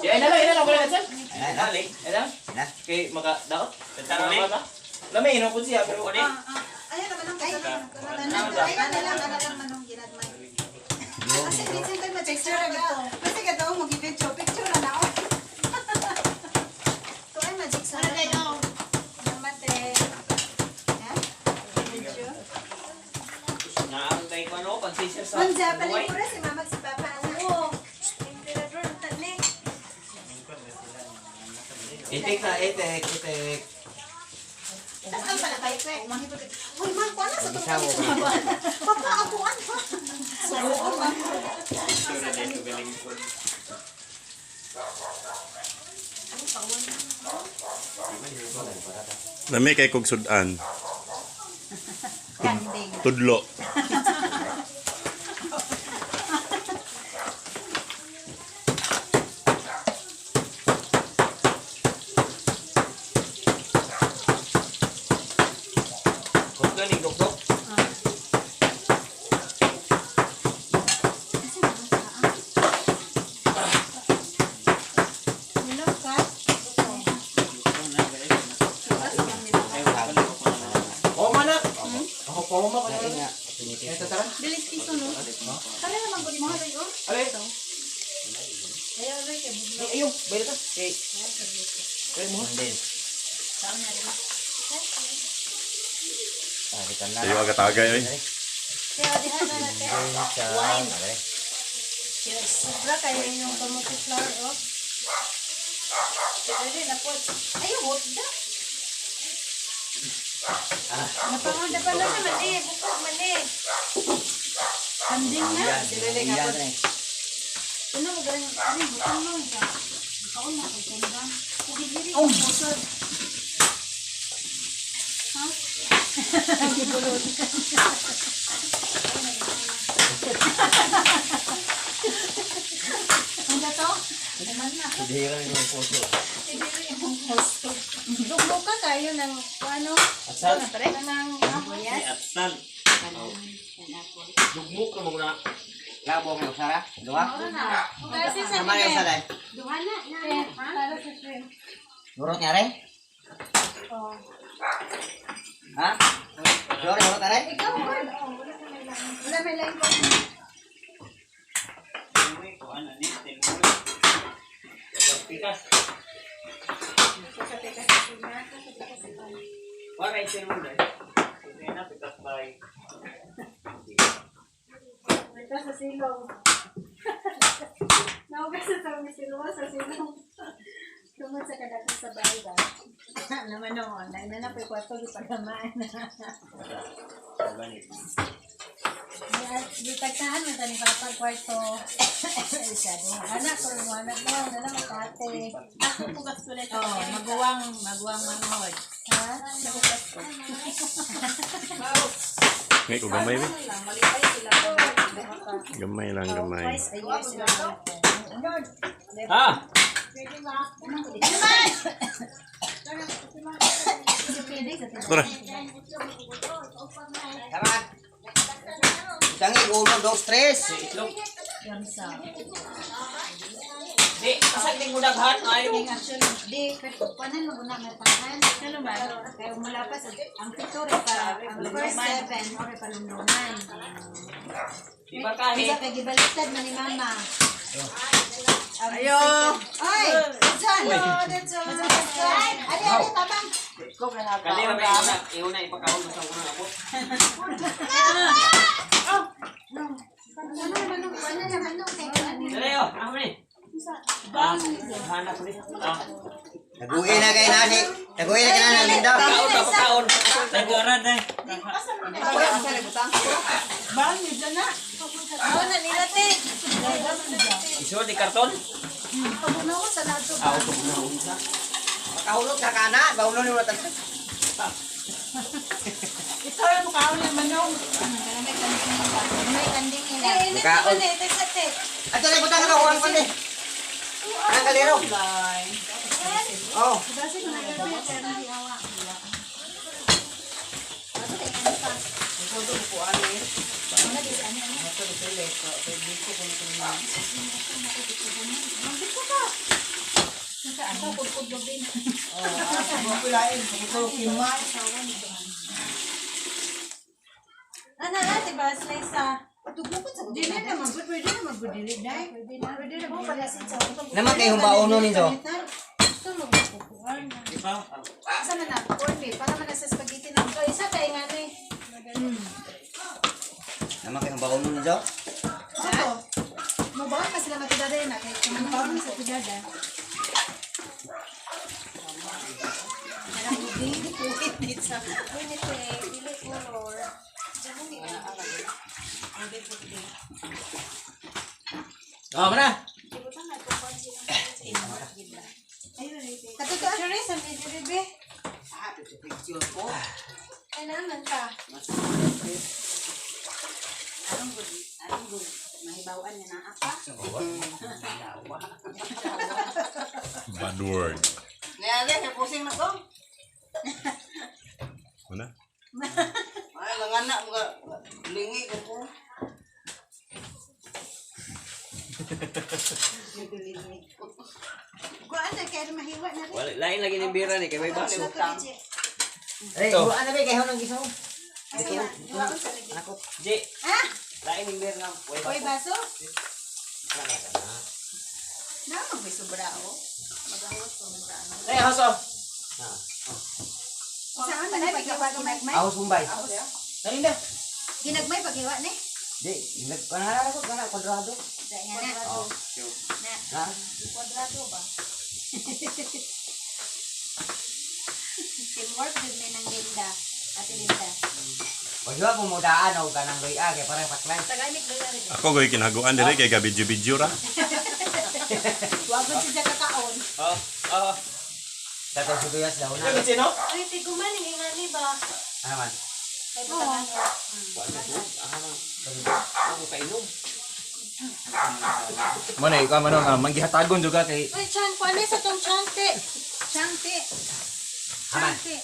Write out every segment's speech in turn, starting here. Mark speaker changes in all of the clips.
Speaker 1: Ay na lang, ay na lang, wala na sir.
Speaker 2: Ay na.
Speaker 1: Ay na.
Speaker 2: Na.
Speaker 1: Kay maka daot.
Speaker 3: Tara, ni.
Speaker 1: Lami ino pud siya pero
Speaker 3: Kunin.
Speaker 4: Ayun naman ang Ayun na lang, ano lang manong ginagmay. Kasi minsan tayo ma-picture na ito. Kasi ka daw mo picture picture na ako. Ito ay magic sa
Speaker 5: Ano kayo?
Speaker 4: Namate. Ha? Picture.
Speaker 3: Naang kay ko ano, pansisir sa.
Speaker 4: Unsa palipura si mama si papa ana.
Speaker 5: Oo. Emperador ang tali.
Speaker 2: Itik na, itik, itik.
Speaker 4: Ang pala kayo kay Uy, ma, kuan na sa tong Papa, ako ano? Suroon ma.
Speaker 6: Lami kay kog sudan.
Speaker 4: Kanding.
Speaker 6: Tudlo.
Speaker 3: Kung ganing dukdok.
Speaker 5: Minum ka?
Speaker 1: Oh manak. Ako pa mo pa.
Speaker 2: Nga.
Speaker 1: Ito tara.
Speaker 5: Bilis piso no? Kaya naman ko di mo haroy oh.
Speaker 1: Ale.
Speaker 5: Ayaw rin kay buglo.
Speaker 1: Ayo, bayad ta. Kay. Kay mo.
Speaker 2: Din. Ah, di ka na.
Speaker 6: Tayo agatagay oy.
Speaker 5: Kaya di na natin.
Speaker 2: Wine.
Speaker 5: Cheers. Sobra kayo yung kamote flower oh. Pwede na po. Ay, hot da. Napangon na pala naman eh. Bukog man eh. Kanding na.
Speaker 2: Yan, eh.
Speaker 5: Ano mo galing? Ano, butang mo ka. Kaon na kay kanda. Ugigiri ko pusod. Ha? Gibulod. Ano to? Naman na.
Speaker 2: Hidira yung puso.
Speaker 5: Siguro yung puso. Dugmo ka kayo ng ano?
Speaker 3: Atsal.
Speaker 5: Kanang
Speaker 3: Ay, atsal. Dugmok na mo na.
Speaker 2: Labo ang usara. Duha.
Speaker 5: Kasi sa
Speaker 2: Tama na yung usara.
Speaker 5: Duha na. Para sa shrimp.
Speaker 2: Nurot nga rin?
Speaker 5: Oh.
Speaker 2: Ha? Duha rin, nurot nga rin?
Speaker 5: Ikaw, Gord. Oh, wala ka may lain.
Speaker 4: Wala may lain ko.
Speaker 3: Uy, kuan ani, tinuloy. Pikas. Wala yung tinuloy. Sige na, pikas bay.
Speaker 5: Ito sa silong. Naugas sa tawag silong sa silong. Tungod sa kadakong sa bahay ba? Naman no, online na na po kwarto gipagamaan. Gitagtahan man tani papa kwarto. Isa do. Anak ko mo anak mo na lang kate.
Speaker 7: Ako pugas ko ulit.
Speaker 5: Oh,
Speaker 7: maguwang, maguwang manghod.
Speaker 5: Ha?
Speaker 6: Ngay ko gamay bi.
Speaker 4: Lang malipay sila ko.
Speaker 6: Gamay lang gamay.
Speaker 5: Twice a year sila.
Speaker 3: Ha?
Speaker 6: Tara.
Speaker 2: Tama. Tangi, uno, dos, tres.
Speaker 3: Itlog.
Speaker 5: Gamsa.
Speaker 3: Di, kasag di mo daghan ayo.
Speaker 4: Actually, di panan mo na matahan.
Speaker 7: Ano ba?
Speaker 4: Kaya mula pa sa ang picture pa ang first seven okay palumluman.
Speaker 3: Di ba kahi?
Speaker 4: Isa kay gibaliktad man ni mama.
Speaker 7: Ayo!
Speaker 4: Ay, John. John. Ali, ali, tabang.
Speaker 3: Kali ra may una, iuna ipakaon mo sa unang abot.
Speaker 4: Ano naman nung, ano naman nung kay ano.
Speaker 3: Dali oh, ako ni. Ah, hanap ni. Ah,
Speaker 2: Naguwi na kay nani. Naguwi na kay nani. Linda.
Speaker 3: kaon ta pakaon. Nagorad eh.
Speaker 7: Bang, yun na.
Speaker 5: Oh, na nila te.
Speaker 3: Iso di karton.
Speaker 4: Pagunaw sa lato.
Speaker 3: Ah, usog na unsa.
Speaker 2: Kahulog ka kana. Baulo ni wala
Speaker 7: Ito yung mukha ulit manong.
Speaker 4: May kanding nila. May kanding nila.
Speaker 5: Eh, init
Speaker 2: Mukhaon.
Speaker 5: ko na ito sa te.
Speaker 2: Ato na butang ka kuan kuan. Ang kalero. Oh.
Speaker 4: Kasi kung nagabit, pero hindi awa.
Speaker 5: Ako kudkod din.
Speaker 2: Pulain, ito kimay.
Speaker 5: Ana na, diba? Slice sa...
Speaker 4: Dili na man gud, pwede na man gud dili dai.
Speaker 5: Pwede na. Pwede na. Pwede na.
Speaker 2: Naman kay humbaono ninyo.
Speaker 5: Gusto mo kukuan.
Speaker 4: Asa man na corn beef para man na sa spaghetti na.
Speaker 5: So, isa kay nga ni.
Speaker 2: Naman kay humbaono ninyo.
Speaker 4: Ako. Mo ba pa sila matidada na kay kumain sa tidada.
Speaker 5: Winnipeg, dili color.
Speaker 1: Oh, mana?
Speaker 4: Kato to
Speaker 5: Picture sa medyo bebe.
Speaker 3: Ah, picture ko.
Speaker 5: Ay naman ka.
Speaker 7: Anong good, anong good. Mahibawan nga naa pa.
Speaker 6: Bad word.
Speaker 2: Nayari, kay pusing na ko.
Speaker 6: Ano?
Speaker 2: Ay, mga anak, mga lingi ko po.
Speaker 4: Kuan na kay mahiwa na rin.
Speaker 1: Wala, lain lagi ni bira ni kay may baso.
Speaker 2: Eh, buwan na ba, kay hunang gisaw.
Speaker 4: Asa na? Hiwaon sa lagi.
Speaker 2: Ako.
Speaker 1: J,
Speaker 4: Ah,
Speaker 1: lain ni bira ng way
Speaker 4: oy
Speaker 1: baso.
Speaker 4: baso. Na mag sobra oh.
Speaker 1: Ay, haso.
Speaker 4: Saan man na paghiwa ginagmay?
Speaker 2: Ahos Mumbai.
Speaker 1: Dali na.
Speaker 4: Ginagmay paghiwa ni.
Speaker 2: Di, nagkanara ko, kana, kwadrado.
Speaker 4: Dai nga na.
Speaker 2: Oh.
Speaker 4: Na.
Speaker 2: Ha?
Speaker 4: Kwadrado ba? Teamwork jud may nang Linda. Ate Linda.
Speaker 2: Paghiwa ko mo daan o kanang luya, kay parang paklan.
Speaker 5: Tagamit ba yan?
Speaker 6: Ako ko'y kinaguan dire kay ga-video-video ra.
Speaker 4: Wa gud siya kakaon.
Speaker 1: Oh, oh.
Speaker 2: Sa to sibuyas daw na.
Speaker 1: Ano sino?
Speaker 5: Ay, tiguman, yung nga ni ba?
Speaker 2: Ano man?
Speaker 5: May butangan.
Speaker 1: Ako kainom.
Speaker 8: Mo na ikaw man nga manggihatagon juga kay
Speaker 5: Uy, chan, kuan sa tong chan, te.
Speaker 4: Changti.
Speaker 2: Aman.
Speaker 4: Changti.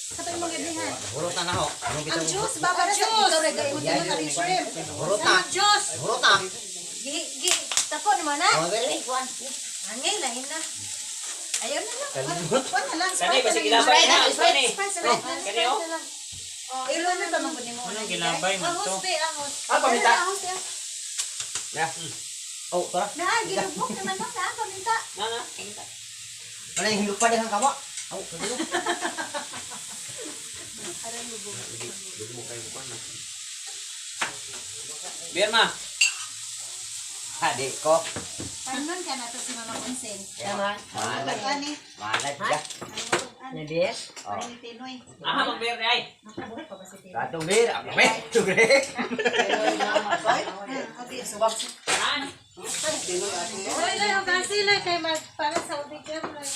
Speaker 4: Kato imong gabihan.
Speaker 2: Hurot na na ho. Anong
Speaker 4: Ang
Speaker 2: bitong
Speaker 4: juice ba para sa ikaw ra gay mo tinuod ang shrimp.
Speaker 2: Hurot na.
Speaker 5: Ang Diyos.
Speaker 2: Hurot na.
Speaker 5: Gi, gi, tapo naman na.
Speaker 2: Oh, very kuan.
Speaker 5: Angay, lain na.
Speaker 4: Ayaw na lang. Kuan na lang.
Speaker 1: Kani,
Speaker 4: Sprite
Speaker 1: basta
Speaker 4: na lang.
Speaker 1: gilabay na.
Speaker 4: Sprite,
Speaker 1: Kani.
Speaker 4: Sprite, Sprite na lang.
Speaker 1: Kani oh.
Speaker 5: Na lang.
Speaker 4: Oh, ilo na ba man gud nimo?
Speaker 3: Anong gilabay man to?
Speaker 5: Ahos, te, ahos.
Speaker 1: Ah, paminta.
Speaker 4: Ahos, eh.
Speaker 2: Na. Oh, tara.
Speaker 4: Na, ginubok naman na sa paminta.
Speaker 1: Na na.
Speaker 2: Wala yung hilupa din ang kawa. Oh, sabi ko.
Speaker 1: Bir ma.
Speaker 2: Ha, di ko.
Speaker 4: Panon ka na to si Mama Consent.
Speaker 2: Tama.
Speaker 4: Ano ni?
Speaker 2: Malat ya.
Speaker 3: Nabis?
Speaker 2: Oh.
Speaker 4: Ano ni Tinoy?
Speaker 1: Aha, magbir di ay.
Speaker 4: Nakabuhay pa ba si Tinoy?
Speaker 2: Katong bir, ako be. Tugre.
Speaker 4: Ah, okay.
Speaker 1: An.
Speaker 5: Uy, lay, ang kasi, lay, kay mag, para sa ubigyan, lay.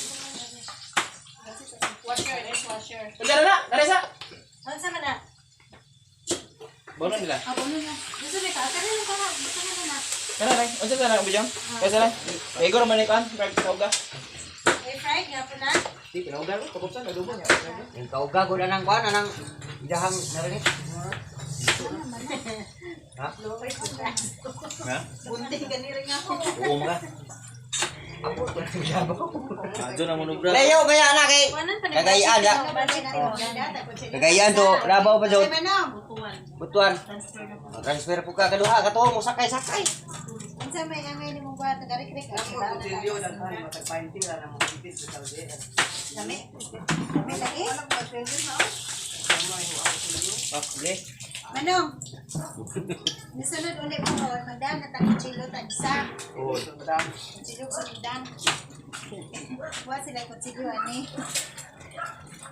Speaker 7: Washer, dishwasher.
Speaker 1: Unsa na na? Dali sa.
Speaker 5: Ano sa man na?
Speaker 1: Bono nila.
Speaker 4: Abo na.
Speaker 5: Gusto ni ka? Kani lang ka na. Gusto na na.
Speaker 1: Kana lang. Unsa na lang bujang? Kaysa lang. Kay guro man ni kan, fried kauga.
Speaker 5: Ay, fried nga po na.
Speaker 1: Di pinauga ro, kabuksan adobo niya.
Speaker 2: Yung kauga ko na nang kuan anang idahang narinig. Ha?
Speaker 8: Ha?
Speaker 7: Bunting ganiri nga ako.
Speaker 8: Uom ka.
Speaker 2: Ako ko nang gabo.
Speaker 8: Adyo na mo nubra.
Speaker 2: Layo kaya na kay
Speaker 5: Kuanan pa ni
Speaker 2: Kagayaan ya. Kagayaan to, labaw pa jud.
Speaker 4: Ay, manong.
Speaker 2: Butuan. Transfer po ka kaduha kato mo sakay-sakay.
Speaker 4: Unsa may angay ni mong buhat nagarik-rik ang iba na Dami. Dami lagi.
Speaker 1: Okay.
Speaker 4: Manong. Nisunod ulit mo ko, magdaan na tang kutsilyo tagsa. Kutsilyo sundan. Wa sila kutsilyo ani.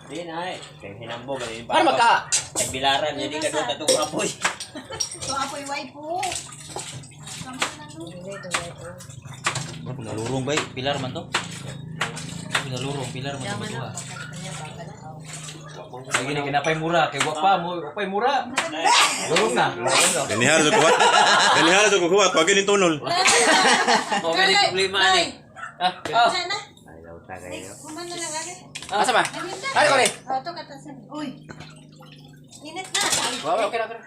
Speaker 1: Di na ay. Kay hinambo gani pa. Para magka. Kay bilaran niya di ka doon katong apoy.
Speaker 4: So apoy way po. Kamo na no.
Speaker 8: Pinalurong bay, pilar man to. Pinalurong, pilar man to duha. Lagi ni kinapay mura kay wa pa mo, wa pay mura. Lurong na. Lurong na.
Speaker 6: Ganihara sa kuwat. Ganihara sa kuwat, wag ni tunol.
Speaker 1: Mo gani problema ani. Ah, ah.
Speaker 4: Sana.
Speaker 2: Ay, law ta kayo.
Speaker 4: Kuman na lang ari.
Speaker 1: Asa ba?
Speaker 4: Naminta.
Speaker 1: Ari ko ni.
Speaker 4: Oh, to katasan. Uy. Init na.
Speaker 1: Wow, okay na okay na.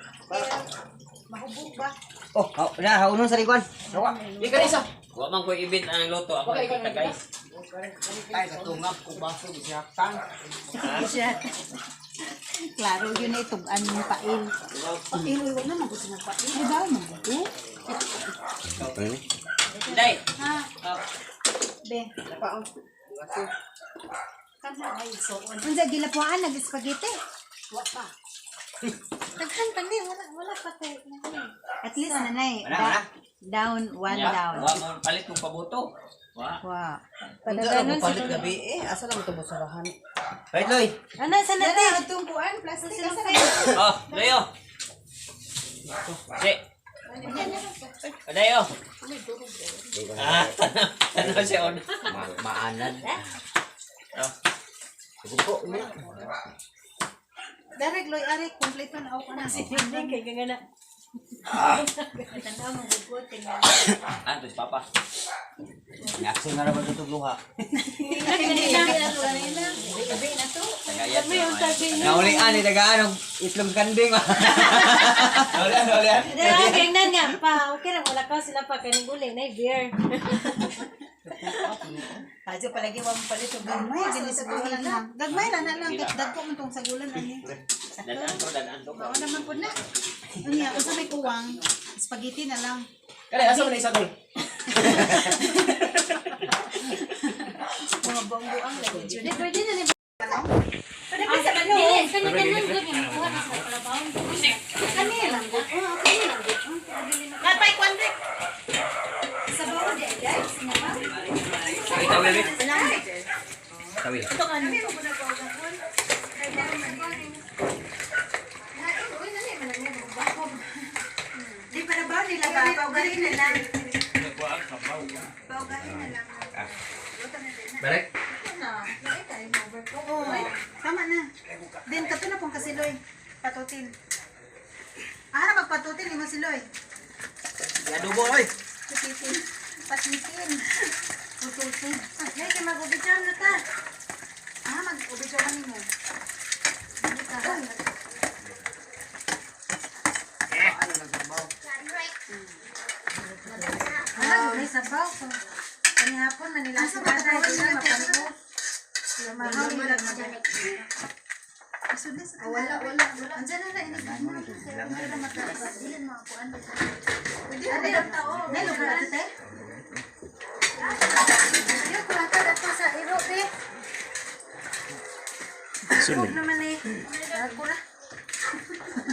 Speaker 4: Mahubog ba?
Speaker 2: Oh, na haunon sa rikuan. Rawa.
Speaker 1: Di ka isa. Wa man ko ibit ang luto ako kita guys.
Speaker 2: Tay katungap ko baso gisaktan.
Speaker 4: Siya. Klaro yun ay tugan yung pail.
Speaker 7: Pail, uy, wag naman gusto ng pail.
Speaker 4: Ay, bawal man ko.
Speaker 1: Day.
Speaker 4: Ha?
Speaker 1: Oh.
Speaker 4: Be.
Speaker 5: Kana ay so on.
Speaker 4: Unsa gilapuan nag-spaghetti?
Speaker 5: Wa pa. Daghan pa ni, wala wala pa kay.
Speaker 4: At least nanay.
Speaker 1: Wala, wala.
Speaker 4: Down, one
Speaker 1: Ya,
Speaker 4: down.
Speaker 1: Wa mo palit kong pabuto. Wa.
Speaker 4: Wow.
Speaker 2: Padaganon sa gabi eh. Asa lang ito sarahan? Right, Loy.
Speaker 5: Ano sa
Speaker 4: Nana,
Speaker 5: natin?
Speaker 4: atong kuan, plastic asa na.
Speaker 1: Oh, Leo. Si. Aday oh. Ah, tanaw siya on.
Speaker 2: Maanad.
Speaker 1: Oh.
Speaker 2: Gupo mo.
Speaker 4: Darek loy ari kompleto na ako na.
Speaker 5: Hindi kay gangana. Tanaw mo gugot tingnan.
Speaker 1: Ah, to si Papa.
Speaker 2: Action na naman ito luha.
Speaker 1: Tagayat.
Speaker 2: Naulian ni tagaan og itlog kanding. Naulian, naulian.
Speaker 5: Dahil gangnan nga pa, okay ra wala ka sila pa kaning uli na beer.
Speaker 4: Adyo palagi wa mo palit og gamay dili sa gulan na. Gagmay ra na lang kay dagko man tong sagulan ani.
Speaker 1: Dadaan to, dadaan to.
Speaker 4: Mao naman pud na. Unya unsa may kuwang? Spaghetti na lang.
Speaker 8: Kare, asa man na isa gol?
Speaker 4: Mga buang-buang lagi jud.
Speaker 5: Di pwede na ni.
Speaker 4: Pwede pa sa ano?
Speaker 5: Dili kani kanan gud nga makuha na sa kalabaw.
Speaker 4: Kani lang gud.
Speaker 5: Oh, okay lang gud.
Speaker 4: Napay kwan rek. Sa bawo di ay guys, na ba?
Speaker 8: Tawi, tawi. Tawi.
Speaker 4: Ito kan. Kami mo na ko gakon. Kay daro man. Na uy na man ang bakop. Di pa na ba nila ba paugahin na lang. Paugahin na lang.
Speaker 8: Balik.
Speaker 4: Na, Oo, tama na. Then kato na pong kasiloy. Patutin. Ah, magpatutin imo siloy.
Speaker 8: Adobo oy.
Speaker 4: Patutin. Patutin. Patutin. Ah, nay kay mag-ubidjam na ta. Ah, mag-ubidjam nimo. Wala, may sabaw. Kani hapon, manila sa bata, di na mapaliw. Mahaw, wala Wala, wala, wala. Andiyan na na, inig. Wala mata. Dili mo ako, ano. Pwede na rin. Nay, lugar ate, te. Yo, kulata dato sa iro, te.
Speaker 6: Sunod.
Speaker 4: Huwag naman eh. Ako na.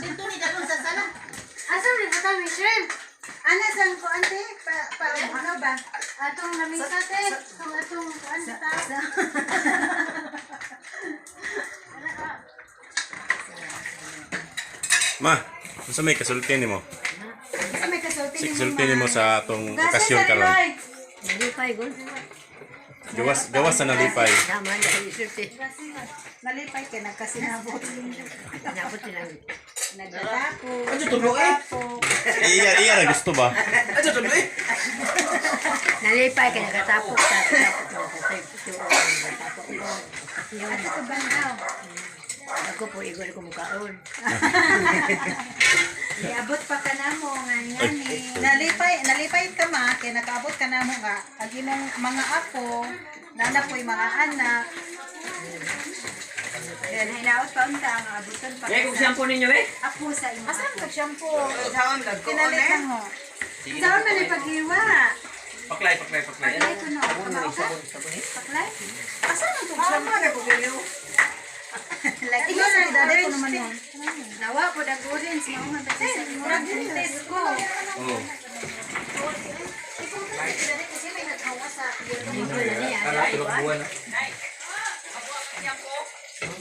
Speaker 7: Dito ni dalon sa sala.
Speaker 5: Asa rin ba Michelle?
Speaker 4: Ana, saan ko, ante? Pa, pa, ano ba?
Speaker 5: Atong lamisa te, atong atong kuan ta.
Speaker 6: Ma, unsa may kasulti nimo?
Speaker 4: Sa may kasulti
Speaker 6: Si
Speaker 4: nimo,
Speaker 6: kasulti
Speaker 4: ma.
Speaker 6: nimo sa atong okasyon karon.
Speaker 7: Nalipay gud.
Speaker 6: Gawas gawas sa nalipay.
Speaker 7: Tama na isulti.
Speaker 4: Nalipay kay nagkasinabot.
Speaker 7: Nabot silang
Speaker 4: Nagdadako.
Speaker 8: Adyo tulo eh.
Speaker 6: Iya, iya ra gusto ba?
Speaker 8: Adyo tulo eh.
Speaker 7: Nalipay kay nakatapos ta. Tapos
Speaker 4: Ate ko bandaw.
Speaker 7: Ako po igol ko mukaon.
Speaker 4: Iabot pa ka na mo nga nga ni. Nalipay, nalipay ka ma kay nakaabot ka na mo nga ang imong mga apo, nana po'y mga anak. Then hinaot pa unta ang abuton pa.
Speaker 1: Eh, kung shampoo ninyo eh.
Speaker 4: Apo sa imo. Asa man shampoo?
Speaker 2: Saan dagko
Speaker 4: Kinalit lang ho. Saan man ipaghiwa?
Speaker 8: Paklay, paklay, paklay.
Speaker 4: Paklay ko no. Kamao ka? Paklay? Asa man tong shampoo?
Speaker 2: Ano ko giliw?
Speaker 4: Like, ikaw sa daday ko naman yun.
Speaker 5: Nawa po dag orange mao man ta sa imo.
Speaker 4: Test ko.
Speaker 8: Oh. Tara, tulog buwan.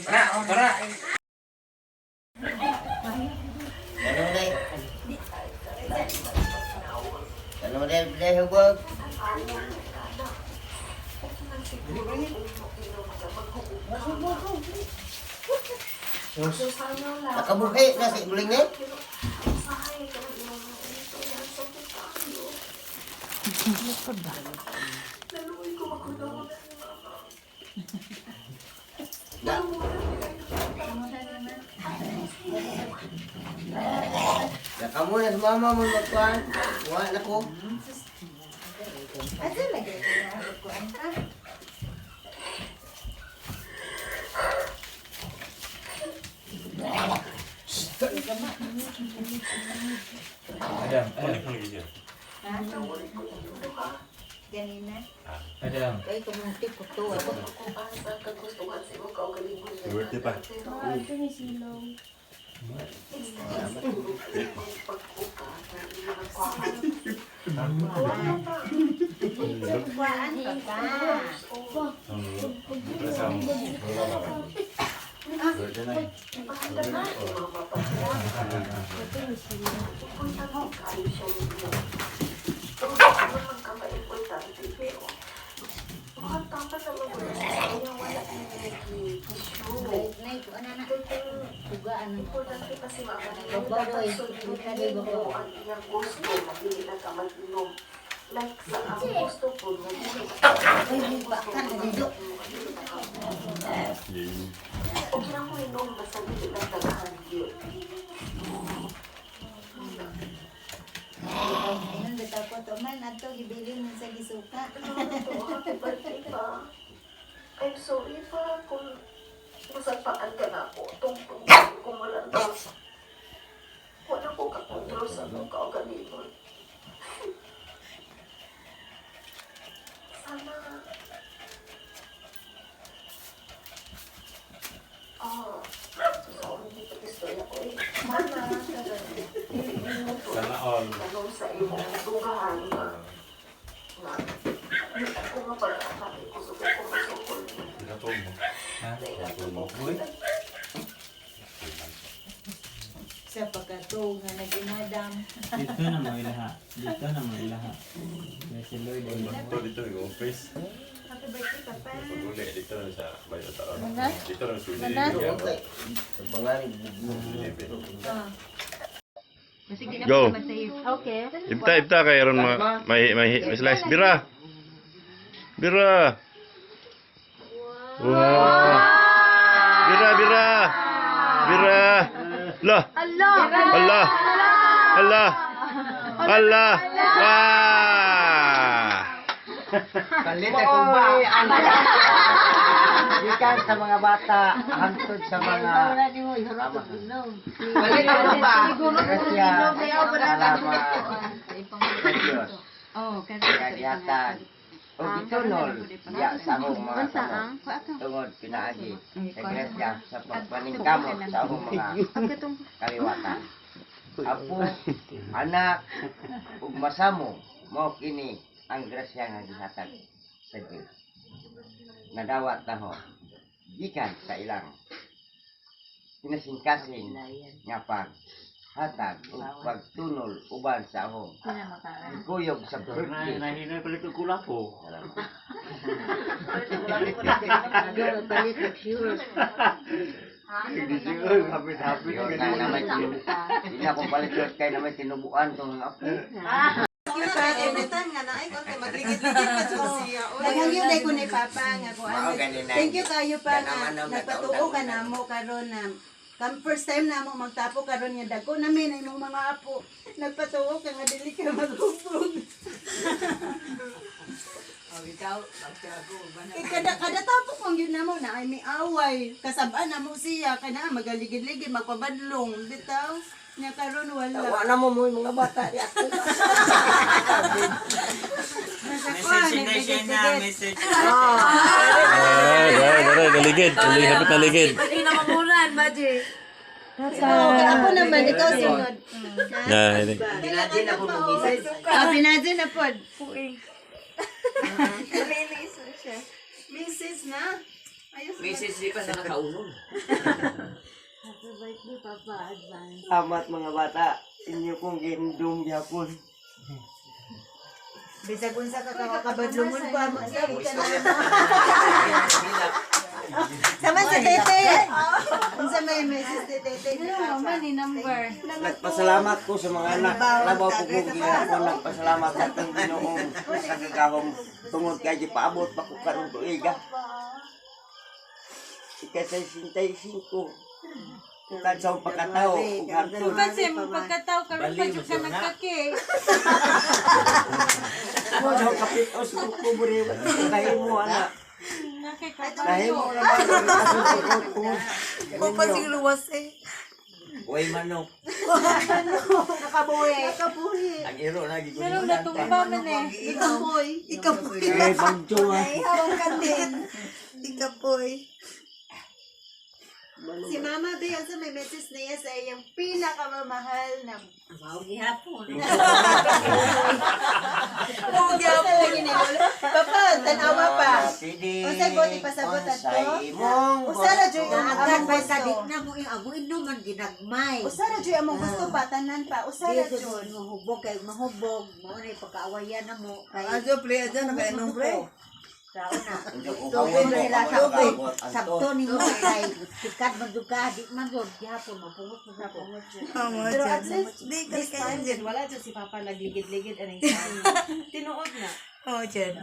Speaker 8: Tara, tara.
Speaker 2: Ano na? Ano na hubog? Nakabuhi na si Gulingan. Nakamu na sa mama mo magkuhan. Wala na ko.
Speaker 4: Asa lagi ko kuan ka?
Speaker 8: Adam, Adam.
Speaker 4: Ganina.
Speaker 8: Adam.
Speaker 4: Kay kamunti ko to.
Speaker 6: Birthday pa.
Speaker 4: Kuan pa pa.
Speaker 6: Birthday na eh.
Speaker 4: Nay, kuan na na. Tugaan na. Babaw, kadi ba Ay, baktan na dito. Ayun, bitaw ko to man adto gibilin man sa gisuka.
Speaker 9: Happy birthday pa. I'm sorry pa kung nasagpaan ka na ako. Tungtong kung wala ka. Wala ko kakontrol sa akong kaugalingon. Sana... Ah, sorry, hindi pa istorya ko eh. Sana, hindi mo to
Speaker 6: Sana all.
Speaker 9: tanong sa imong dugahan na na hindi ako mapag-atake ko sa kung masukol.
Speaker 6: Pinatol mo.
Speaker 8: Ha?
Speaker 6: Pinatol mo.
Speaker 4: Sa pagkatuo nga naginadam.
Speaker 1: Dito na mo ilaha. Dito na mo ilaha. May si Lloyd.
Speaker 6: Dito, dito yung office.
Speaker 4: Happy birthday, Papa.
Speaker 6: Pag-uli, dito lang sa bayo taon. Dito lang sa Go.
Speaker 5: Okay.
Speaker 6: Ibta, ibta kay ron ma may slice bira. Bira. Wow. Bira, bira. Bira. La.
Speaker 5: Allah!
Speaker 6: Allah. Allah. Allah. Wah.
Speaker 2: Palit akong ba? Gikan sa mga bata, hangtod sa mga... Palit akong ba? Grasya, salamat sa Diyos.
Speaker 7: Oh, kasi
Speaker 2: Kagiyatan. O gitunol, diya sa akong mga kamot. Tungod pinaagi sa grasya sa pagpaningkamot sa akong mga kaliwatan. Apo, anak, ug masamo, mao kini ang grasya nga gihatag sa Dios. Nadawat na ho, gikan sa ilang kinasingkasing nga paghatag ug pagtunol uban sa akong kuyog sa birthday.
Speaker 1: Nahinoy palit og kulak ko.
Speaker 2: Salamat. Yun na naman, hindi na akong palit yun, kaya naman tinubuan tong apo.
Speaker 5: Every time nga na ay kay magligid-ligid pa jud siya.
Speaker 4: Naghangyo day ko ni Papa nga kuan.
Speaker 2: Mao gani na.
Speaker 4: Thank you kayo pa nga
Speaker 2: Ganaman na,
Speaker 4: nagpatuo ka
Speaker 2: nagtaon-taon.
Speaker 4: namo karon na kam first time namo magtapo karon nga dagko namin ang imong mga apo. Nagpatuo ka nga dili ka maghubog. Kay kada kada tapo kong yun namo na ay may away. Kasabaan namo siya kay naa magaligid-ligid magpabadlong bitaw. Nya karon wala.
Speaker 2: Tawa na mo mo yung mga bata.
Speaker 1: Message na siya na, message.
Speaker 6: Ah, dara, dara, naligid. Naligid, hapit naligid.
Speaker 5: Hindi na mamuran, Baji.
Speaker 4: Oo, ako naman ikaw sunod.
Speaker 6: Na, hindi.
Speaker 2: Pinadin ako mag-message.
Speaker 4: Ah, pinadin na pod.
Speaker 5: Release na siya.
Speaker 4: Mrs. na. Ayos.
Speaker 1: Message di pa sa nakaunon.
Speaker 4: Happy birthday, Papa. Advance.
Speaker 2: Salamat mga bata. Inyo kong gindong yapon.
Speaker 4: Bisag unsa ka kakabadlungon pa mo. Sabi ka na. Sama si Tete. Unsa may message ni Tete?
Speaker 5: Ano man ni number?
Speaker 2: Nagpasalamat ko sa mga anak. Labaw ko kong ginapon. Nagpasalamat sa atong ginoong sa gagawang tungod kay gipaabot pa ko karong tuiga. Ika-65. Kan sa akong pagkatao ug hangtod.
Speaker 5: Kasi mo pagkatao karon pa jud ka nagkake.
Speaker 2: Mo sa kapit o sa kuburi. Kahimo ana.
Speaker 5: Nakay ka
Speaker 2: Kahimo na ba?
Speaker 5: Mo pa sig luwas eh.
Speaker 1: Uy, manok.
Speaker 4: Nakabuhi.
Speaker 5: Nakabuhi.
Speaker 1: Ang iro na
Speaker 5: Meron
Speaker 1: gigulitan.
Speaker 5: natumba man eh. Ikapoy.
Speaker 4: Ikapoy.
Speaker 1: Eh, bangjo ah.
Speaker 4: Naihawan ka din.
Speaker 5: Ikapoy.
Speaker 4: Si Mama Bea, sa may message na iya sa iyang pinakamamahal na
Speaker 7: Mao gihapon.
Speaker 5: Oo, gyapon.
Speaker 4: Papa, tanawa pa.
Speaker 2: Pwede.
Speaker 4: Unsay boti pasabot ato?
Speaker 2: Unsay imong
Speaker 4: Usa ra jud ang
Speaker 7: Agad
Speaker 4: among
Speaker 7: pa
Speaker 4: gusto.
Speaker 7: sa na mo yung amo inuman ginagmay.
Speaker 4: Usa ra jud among gusto pa, tanan pa. Usa ra
Speaker 7: Di
Speaker 4: jud.
Speaker 7: mahubog kay mahubog mao na pagkaawayan na mo kay
Speaker 5: Ajo, play, ajo, nakainom, pre.
Speaker 7: Sao na.
Speaker 2: Uhawan mo,
Speaker 7: Sila
Speaker 2: ang
Speaker 7: sabto.
Speaker 2: abot, anto.
Speaker 7: Sabto nimo kay sikat man jud ka di man jud gihapon mapungot mo ko.
Speaker 4: Pero at least,
Speaker 5: Di,
Speaker 3: This
Speaker 5: kay
Speaker 3: time, din, wala dyan si Papa nagligid-ligid. Anong time. Tinuod na.
Speaker 5: Oh, Jen.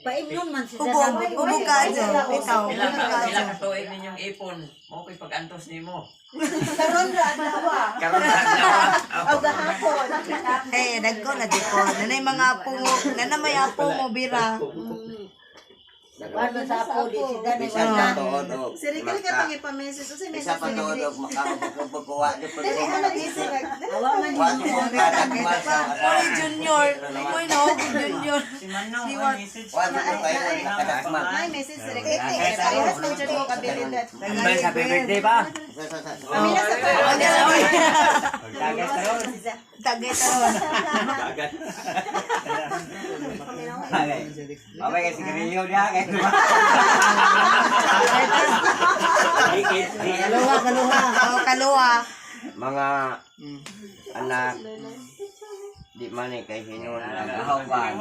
Speaker 7: Paimnon man sila
Speaker 5: Hubog,
Speaker 7: sa-
Speaker 5: hubog ka, Jen. Ikaw,
Speaker 1: Pila
Speaker 5: hubog
Speaker 1: ka,
Speaker 5: ka,
Speaker 1: pila
Speaker 5: Jen.
Speaker 1: ka tuig ninyong ipon. Mo ko'y pag-antos nimo.
Speaker 4: Karon ra adlaw.
Speaker 1: Karon ra adlaw.
Speaker 4: Aw gahapon.
Speaker 5: Eh, dagko na di ko. Nanay mga apo mo, nana may apo mo, bira.
Speaker 7: Ano sa apo di si Danay
Speaker 2: Bisan
Speaker 7: wala.
Speaker 2: pa tuod og
Speaker 4: Si Ricky ka pang ipa-message. Usa
Speaker 2: Bisa
Speaker 4: message
Speaker 2: pa
Speaker 4: ni
Speaker 2: tuod
Speaker 4: Ricky.
Speaker 2: og makakapagpagawa di pa
Speaker 4: Dali ano gising.
Speaker 7: Awa man
Speaker 2: Wa mo kadagmal sa
Speaker 5: Oy, Junior. Oy, no, Junior.
Speaker 1: Si Manong,
Speaker 5: Liwat.
Speaker 1: ang message.
Speaker 2: Wa mo kayo nakadagmal.
Speaker 4: May message si Ricky. Parehas man jud mo kabilidad.
Speaker 1: Advance happy birthday ba?
Speaker 4: Kami na sa pa.
Speaker 1: Dagat karon.
Speaker 5: Tagay taron.
Speaker 1: Dagat.
Speaker 2: Mamay kay sigarilyo diha kay.
Speaker 7: Kaluha kaluha.
Speaker 5: Oh, kaluha.
Speaker 2: Mga anak di man eh kay hinon ang
Speaker 10: Kuan.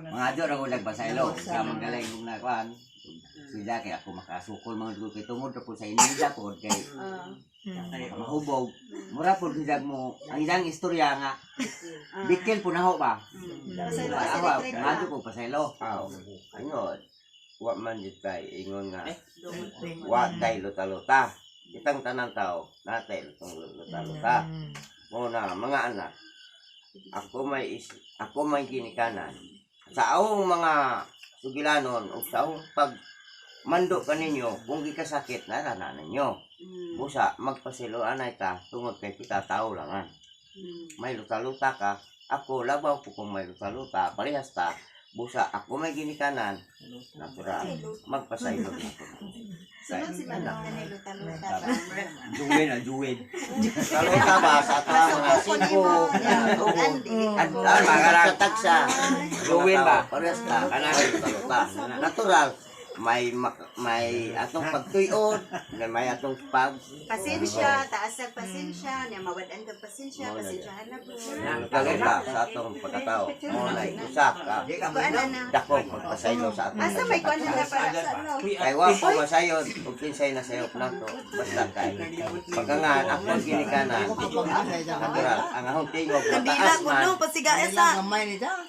Speaker 10: Mga adyo ra ko nagpasaylo sa magaling kong nakuan. Sila kay ako makasukol mga dugo kay tungod ra po sa inida po kay mahubog. Mura po sila mo ang ilang istorya nga bikil po naho ba.
Speaker 4: Pasaylo ka si
Speaker 10: Awa,
Speaker 4: Ricky.
Speaker 10: mga adyo ko pasaylo.
Speaker 2: Aw, ano, wa man jud tay ingon nga wa tay luta-luta. Kitang tanan tao, natay lutong luta-luta. Mo na mga anak, ako may ginikanan. Sa awong mga sugilanon o sa awong pag mando kaninyo kung gikasakit na na ninyo. Busa magpasilo anay ta tungod kay kita tao langan. May luta-luta ka, ako labaw ko kung may luta-luta, parehas ta. Busa ako may ginikanan, natural, magpasaylo na ko.
Speaker 4: Sunod si Manong na luta-luta ba.
Speaker 10: Juwin ah, juwin.
Speaker 2: Luta ba sa ato ang mga siko, tuhod,
Speaker 10: Ang mga
Speaker 2: sa tagsa.
Speaker 10: Juwin ba?
Speaker 2: Parehas ta, kanang luta-luta. Natural, may atong pagtuyod, may atong pag
Speaker 4: Pasensya, taas ang pasensya, niya mawad-an kag pasensya, pasensyahan na po.
Speaker 2: luta-luta sa atong pagkatao. Mo na usa ka
Speaker 4: Kuan na.
Speaker 2: dakong pagpasaylo sa atong
Speaker 4: Asa may kuan na para
Speaker 2: Kay wa ko masayon ug kinsay na sayop nato basta kay pagkangan ako ginikanan natural ang ahong tingog
Speaker 5: Kandila
Speaker 2: mataas
Speaker 5: ko,
Speaker 2: man
Speaker 5: no, pasiga sa.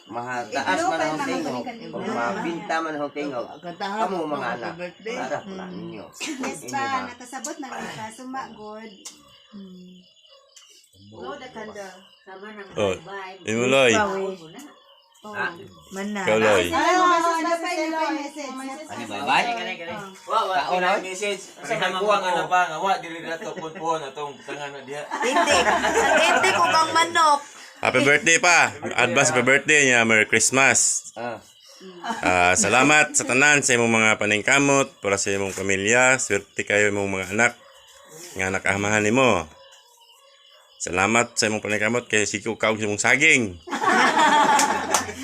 Speaker 2: mataas man ang ahong tingog ug mabinta man ang ahong tingog kamo mga anak para pala ninyo.
Speaker 4: Yes pa, nakasabot man ka, suma good.
Speaker 3: Blow the candle.
Speaker 7: Sama nang
Speaker 6: Oh,
Speaker 7: bye.
Speaker 6: Imuloy.
Speaker 5: Man na.
Speaker 6: Ikaw, Loy.
Speaker 4: Ay, message na pa, na message.
Speaker 10: Ano ba bye?
Speaker 8: Wa wa
Speaker 10: Kaon na,
Speaker 8: kay message. Sa may kuwang na pa nga wa dili na to punpuon atong butangan na diha.
Speaker 5: Itik. Itik ko kang manok.
Speaker 6: Happy birthday pa. Advance happy birthday niya. Merry Christmas.
Speaker 2: Ah.
Speaker 6: Ah, salamat sa tanan sa imong mga paningkamot para sa imong pamilya. Swerte kayo imong mga anak nga nakaamahan nimo. Salamat sa imong paningkamot kay siko kaog sa imong saging.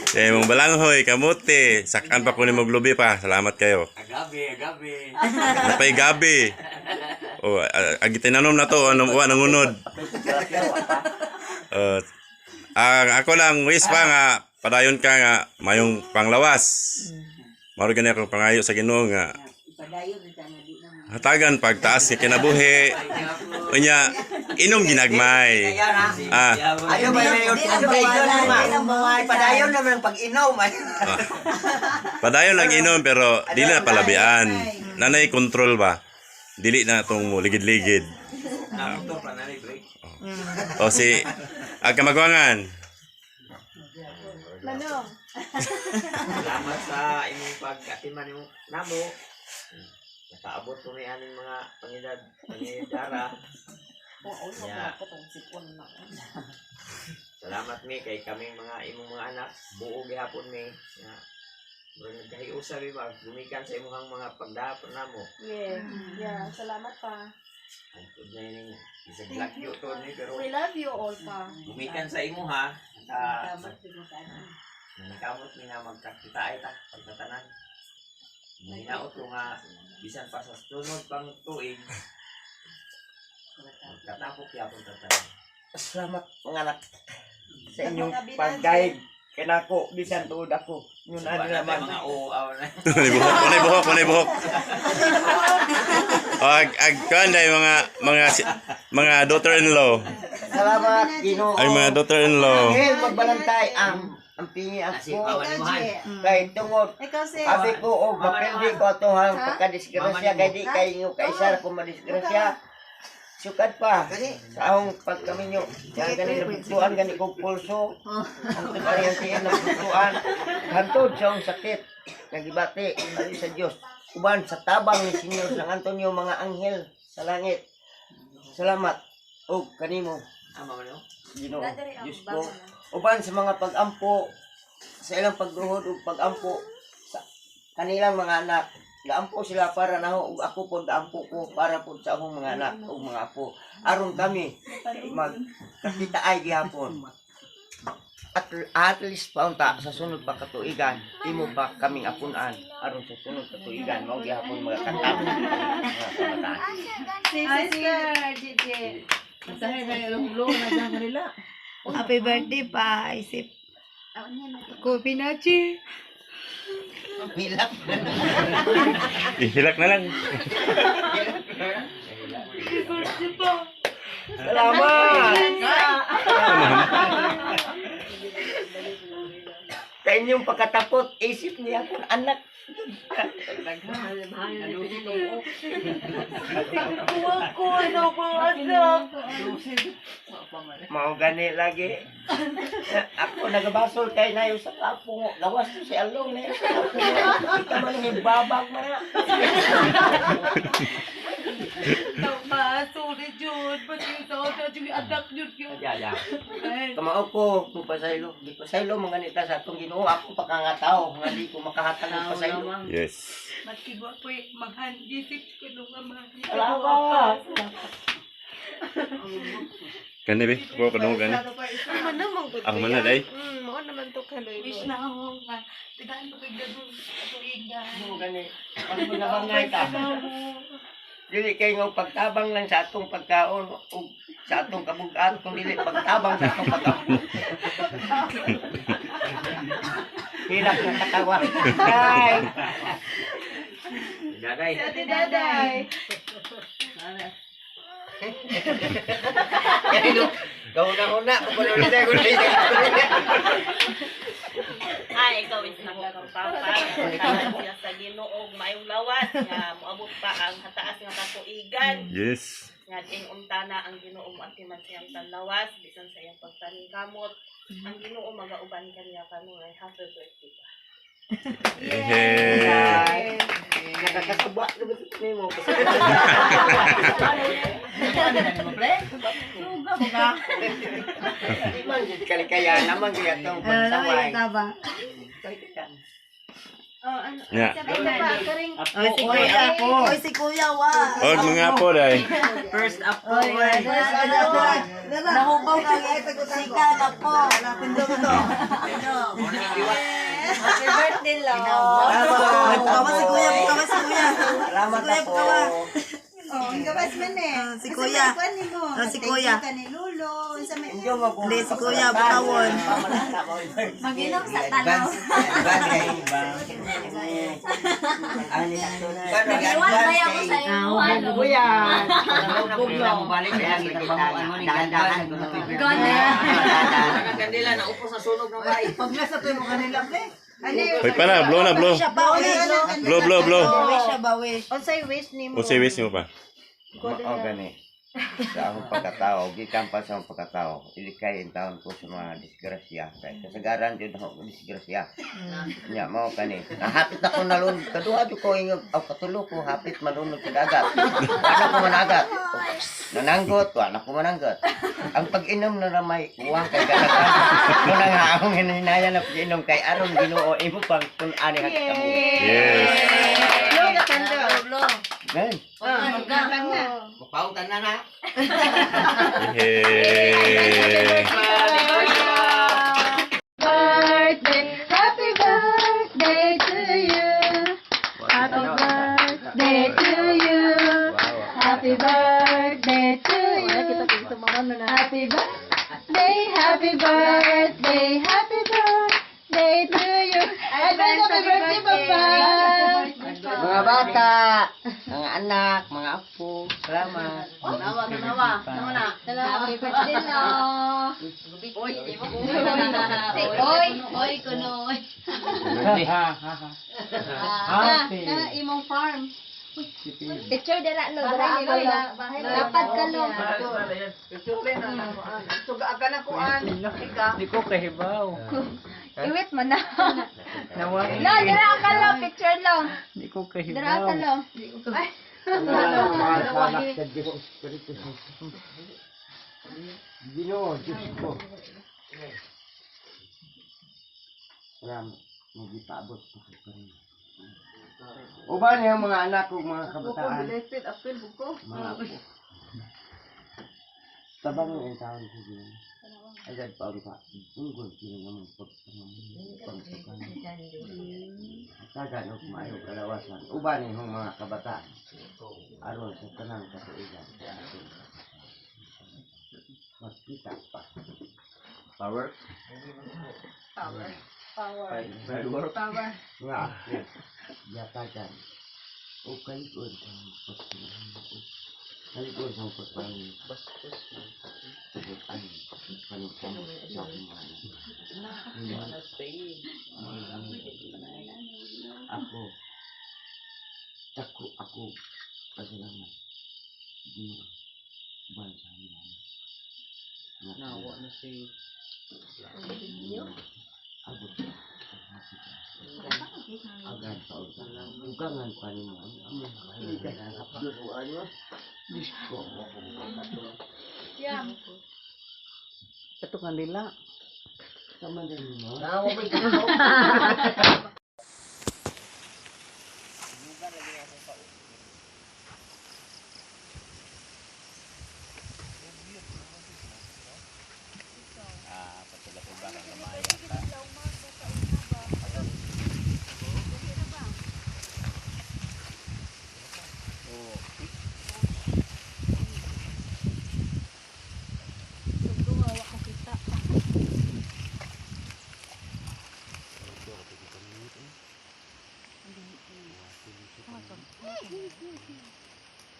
Speaker 6: Sa imong balanghoy, kamote, sakan pa ko nimo glubi pa. Salamat kayo.
Speaker 1: Agabi, agabi.
Speaker 6: Napay gabi. O agi tinanom na to anong wa nangunod. Ang ako lang wish pa nga padayon ka nga mayong panglawas. Maro gani akong pangayo sa Ginoo nga
Speaker 7: Padayon na nga di na mo.
Speaker 6: hatagan pagtaas nga kinabuhi. Unya inom ginagmay. Ah,
Speaker 10: Ayo ba yun?
Speaker 5: Di ang bawalan, di ang bawalan.
Speaker 10: Padayon naman ang pag-inom.
Speaker 6: padayon lang inom pero dili na palabian. Nanay control ba? Dili na tong mo ligid-ligid.
Speaker 8: Namotor pa na ni break.
Speaker 6: O si ang kamagwangan.
Speaker 4: Manong.
Speaker 1: Salamat sa imong pag-atiman nimo namo. Nakaabot ko may aning mga pangidad, pangidara. Yeah. Salamat mi kay kaming mga imong mga anak, buo gihapon mi. Nga murag nagkahiusa mi ba gumikan sa imong mga pagdahapon namo.
Speaker 5: Yeah. Yeah, salamat pa.
Speaker 1: Hantod na ining isang lagyo to ni pero
Speaker 5: We love you all pa.
Speaker 1: gumikan sa imo ha. Nangkamot mi nga magkakita ta pagkatanan. Hinaot ko nga bisan pa sa sunod pang tuig magkatapok yapon tatanan.
Speaker 2: Salamat mga anak sa inyong pag-guide kanako bisan tuod ako. Yun
Speaker 1: Sa
Speaker 2: ano
Speaker 1: na
Speaker 2: naman.
Speaker 1: mga oo aw na.
Speaker 6: Walay buhok, walay buhok, walay buhok. Ag ag kuan day mga daughter-in-law.
Speaker 2: Salamat Ginoo.
Speaker 6: Ay mga daughter-in-law.
Speaker 2: Angel magbalantay ang pingi
Speaker 1: Asi
Speaker 2: ako.
Speaker 1: pawan mo han.
Speaker 2: Kay tungod
Speaker 5: Ikaw sis.
Speaker 2: Abi ko og mapildi ko ato ang pagkadisgrasya kay di kay inyo kaisar ko madisgrasya. Sukad pa sa akong pagkaminyo. Yan gani nabugtuan gani kog pulso. Ang tukayan tiyan nabugtuan. Hantod sa akong sakit. Nagibati ayo sa Dios. Uban sa tabang ni Senyor San Antonio mga anghel sa langit. Salamat og kanimo
Speaker 1: Ama man mo.
Speaker 2: Ginoo. Diyos ko. Uban sa mga pag-ampo sa ilang pagduhod ug pag-ampo sa kanilang mga anak. Gaampo sila para naho ug ako pod gaampo ko para pod sa akong mga anak ug mga apo. Aron kami magkakita ay gihapon. At least paunta sa sunod pa katuigan, imo pa kaming apunan aron sa sunod katuigan mao gihapon mga katapos mga kabataan.
Speaker 5: Sister Gigi.
Speaker 4: Happy birthday pa, isip. Ko Pinachi.
Speaker 2: Hilak.
Speaker 6: Ihilak na lang.
Speaker 2: Salamat. Sa inyong pagkatapot, isip niya akong anak.
Speaker 5: Kuha ko ano ko anak.
Speaker 2: Mao gani lagi. Ako nagabasol kay nayo sa kapo. Gawas to si Along na sa kapo. Kita man ni babag man na.
Speaker 5: Pa, sorry Jud. Pati sa ako yung anak Jud yun.
Speaker 1: Ya ya.
Speaker 2: Kamao ko, mo pasaylo. Di pasaylo mga nita sa atong Ginoo. Ako pa ka nga tao nga di ko makahatag og pasaylo.
Speaker 6: Yes.
Speaker 5: Matigwa po eh, maghandisip ko nung ama.
Speaker 2: Salamat.
Speaker 6: Kani be, ko kadungog gani.
Speaker 5: Ano naman ko?
Speaker 6: Ang man na day.
Speaker 5: Mao naman to kaloy. Wish na ako nga. Tigaan ko kay ganun tuigan.
Speaker 2: Mao gani. Pag nabangay ta. Dili kay nga pagtabang lang sa atong pagkaon ug sa atong kabugat kung dili pagtabang sa atong pagkaon. Hilak na katawa. Bye.
Speaker 1: Daday.
Speaker 5: Ate Daday.
Speaker 2: Gauna-una, kuno na tayo, kuno na.
Speaker 3: Ay, ikaw is nako kang papa. Taas siya sa Ginoo maayong lawas nga moabot pa ang hataas nga katuigan.
Speaker 6: Yes.
Speaker 3: Nga diin untana ang Ginoo moatiman sa iyang tanlawas bisan sa iyang pagpaningkamot. Ang Ginoo magauban kaniya kanunay. Happy birthday pa.
Speaker 6: Hey.
Speaker 2: Nakakasabwa na ba sa nimo? Di man gid kalikaya naman gyud atong pagsaway. Kalikaya.
Speaker 5: Oh, ano?
Speaker 6: Nya.
Speaker 5: Ay, pa, karing.
Speaker 7: Oy, si Kuya. Oy, si Kuya, wa.
Speaker 6: Og mga po day.
Speaker 1: First up po.
Speaker 7: Oy, Nahubaw ka Sika na po.
Speaker 5: Happy birthday, love.
Speaker 7: Bukawa si Kuya, bukawa si Kuya.
Speaker 2: Salamat
Speaker 7: Si Kuya,
Speaker 2: ako.
Speaker 7: bukawa.
Speaker 4: Oh, ang gawas man eh.
Speaker 7: Ah, si Kuya.
Speaker 4: Kuan nimo.
Speaker 7: Ah, si
Speaker 4: Thank
Speaker 7: Kuya.
Speaker 4: you ka ni Lolo. Unsa may
Speaker 2: Injo mo ko.
Speaker 7: Hindi, si Kuya, bukawon.
Speaker 4: Maginom sa tanaw.
Speaker 2: Nag-iwan
Speaker 4: kaya ko sa iyo, ano?
Speaker 2: Kuya. Dahan-dahan.
Speaker 1: Ang kandila na upos sa sunog ng bahay.
Speaker 4: Ano yun?
Speaker 6: Hoy pa na, blow na blow.
Speaker 7: Siya ba, wish?
Speaker 6: Blow blow blow.
Speaker 7: Wish siya ba, wish?
Speaker 5: Unsay wish nimo?
Speaker 6: Unsay wish nimo pa?
Speaker 2: Mao gani. Sa akong pagkatao, gikan pa sa akong pagkatao, ilikay intawon ko sa mga disgrasya. Kay kasagaran jud ako disgrasya. Nya mao kani. Nahapit ako nalunod kaduha jud ko ingog aw katulo ko hapit malunod sa dagat. Wala ko managat. Nananggot, wala ko mananggot. Ang pag-inom na ramay uwang kay ganagan. Muna nga akong hinahinayan na pag-inom kay aron Ginoo imo pang tun-ani hat kamo.
Speaker 6: Yes.
Speaker 2: Gan.
Speaker 5: Ah,
Speaker 2: Mupautan na na.
Speaker 6: Yay!
Speaker 5: Birthday, happy birthday to you. Happy birthday to you. Happy birthday to you. Happy birthday, happy birthday, happy birthday to you. Advance happy birthday, Papa.
Speaker 2: Mga bata, mga anak, mga apo, salamat.
Speaker 5: Happy birthday, lo. Oy, oy, kuno. Ah, na imong farm. Picture dira lo, dira ako lo. Dapat ka lo.
Speaker 8: Di ko kahibaw.
Speaker 5: Iwit mo na. Lo, dira ka lo, picture lo.
Speaker 8: Di ko
Speaker 5: Dira ka lo. Ay.
Speaker 2: Mga sa Diyos Espiritu Santo. Ginoo, Diyos ko. Salamat. Nagipaabot pa ko pa rin. Uban yung mga anak ko, mga kabataan. Mga apo. Tabang yung taon ko din. Agad pa ulit pa. Unggol sila naman pagpatukan. Tagan og maayo kalawasan. Uban yung mga kabataan. Aron sa tanang katuigan sa atong magkita pa. Power?
Speaker 5: Power. Power.
Speaker 2: Firework?
Speaker 5: Power.
Speaker 2: Nga ako. Yatagan. O kalikod sa pagpapalangin. Kalikod sa pagpapalangin. Tugod ang paningkamot sa humana. Ako. Dako ako. Pasalamat. Ginoo. Uban sa humana.
Speaker 8: Nawa na si
Speaker 2: Abot. Agan pa usa. Ugangan pa nimo. Amo Diyos ko.
Speaker 5: Yam.
Speaker 8: Ito kanila.
Speaker 2: Sama din mo.
Speaker 1: Ah, patula-tuba kang gamaya ka.
Speaker 5: Tugduwa ko kita.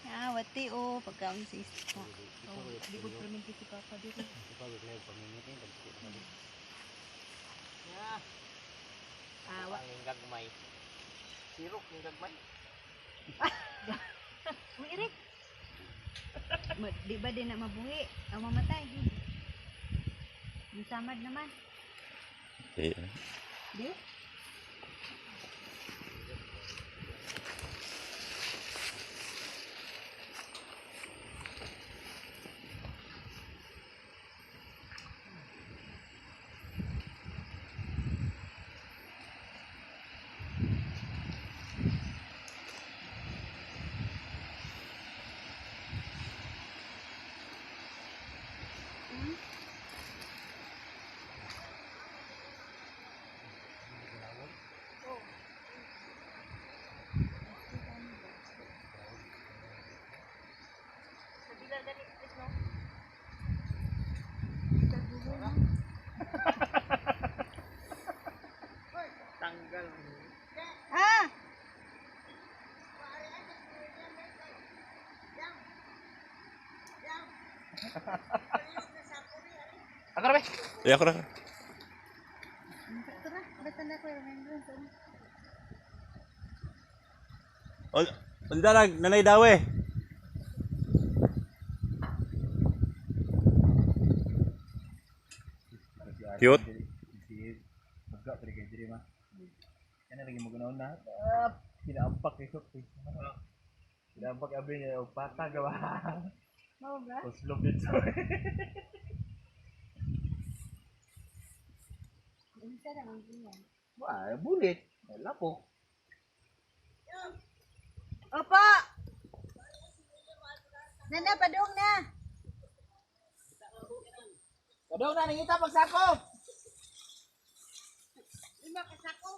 Speaker 5: Ah, wati o pagkaon sa isda. Oh, di ko perminti si Papa dito. Ah, wa.
Speaker 1: Ang gagmay. Sirok ng gagmay.
Speaker 4: Uy, Eric. Di ba din na mabuhi? Ang mamatay. Ang samad naman.
Speaker 6: Yeah.
Speaker 4: Di?
Speaker 1: Tanggal.
Speaker 4: Ah!
Speaker 6: Eh, ako na.
Speaker 4: Tara, basta na ko remembrance. Ano?
Speaker 6: O, dalag, nanay dawe. Cute.
Speaker 5: Mao ba? Unsa ra man niya?
Speaker 8: Wah, bulit. Lapok.
Speaker 4: Opo. Nana, padung na.
Speaker 8: Padong na nangita pagsakop.
Speaker 4: Lima kasako.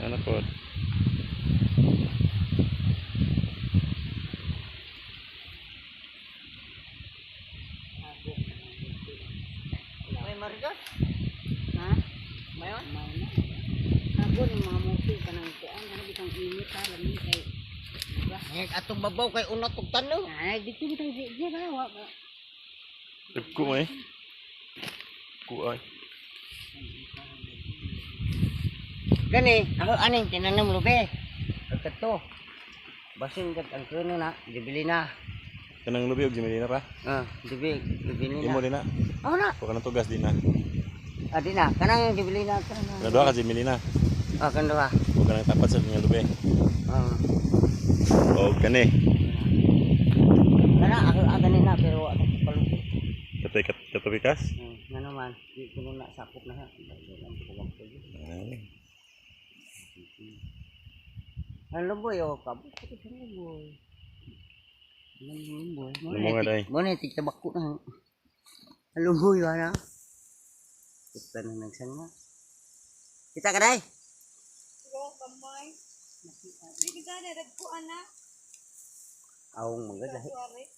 Speaker 6: Ano po?
Speaker 2: May marigas.
Speaker 7: Ha?
Speaker 2: Mayon?
Speaker 7: Ako ni mga muti kanang kuan kana bitang init ha lami kay
Speaker 2: Eh, atong babaw kay una tug tanong.
Speaker 7: ay dito bitang di di ba wa ba.
Speaker 6: Ko eh. Ko ay.
Speaker 2: Gani, ako aning tinanom lubi. Kato. Basin kat ang kuno na, dibili na.
Speaker 6: Kanang lubi og Jimmy na pa.
Speaker 2: Ah, dibi, dibili
Speaker 6: Imo
Speaker 2: na.
Speaker 6: din na.
Speaker 2: Oh na.
Speaker 6: Ko kanang tugas din na.
Speaker 2: Ah, di na. Kanang dibili na kanang.
Speaker 6: Kanang duha ka Jimmy na.
Speaker 2: Ah, kanang duha.
Speaker 6: O kanang tapat sa nga lubi.
Speaker 2: Ah.
Speaker 6: O kani.
Speaker 2: Kana ako ah, gani na pero wa ka palubi.
Speaker 6: Katay katubikas.
Speaker 2: Ngano man. Man, di ko na sakop na ha. Ang lumboy oh, kabot ko sa lumboy. Ang lumboy.
Speaker 6: Lumboy day.
Speaker 2: Mo na tigtabako na. Ang lumboy ana. Kita na nagsanga. Kita ka day.
Speaker 5: Kamay. Di kita na nagkuan na.
Speaker 2: Awong mga lahi.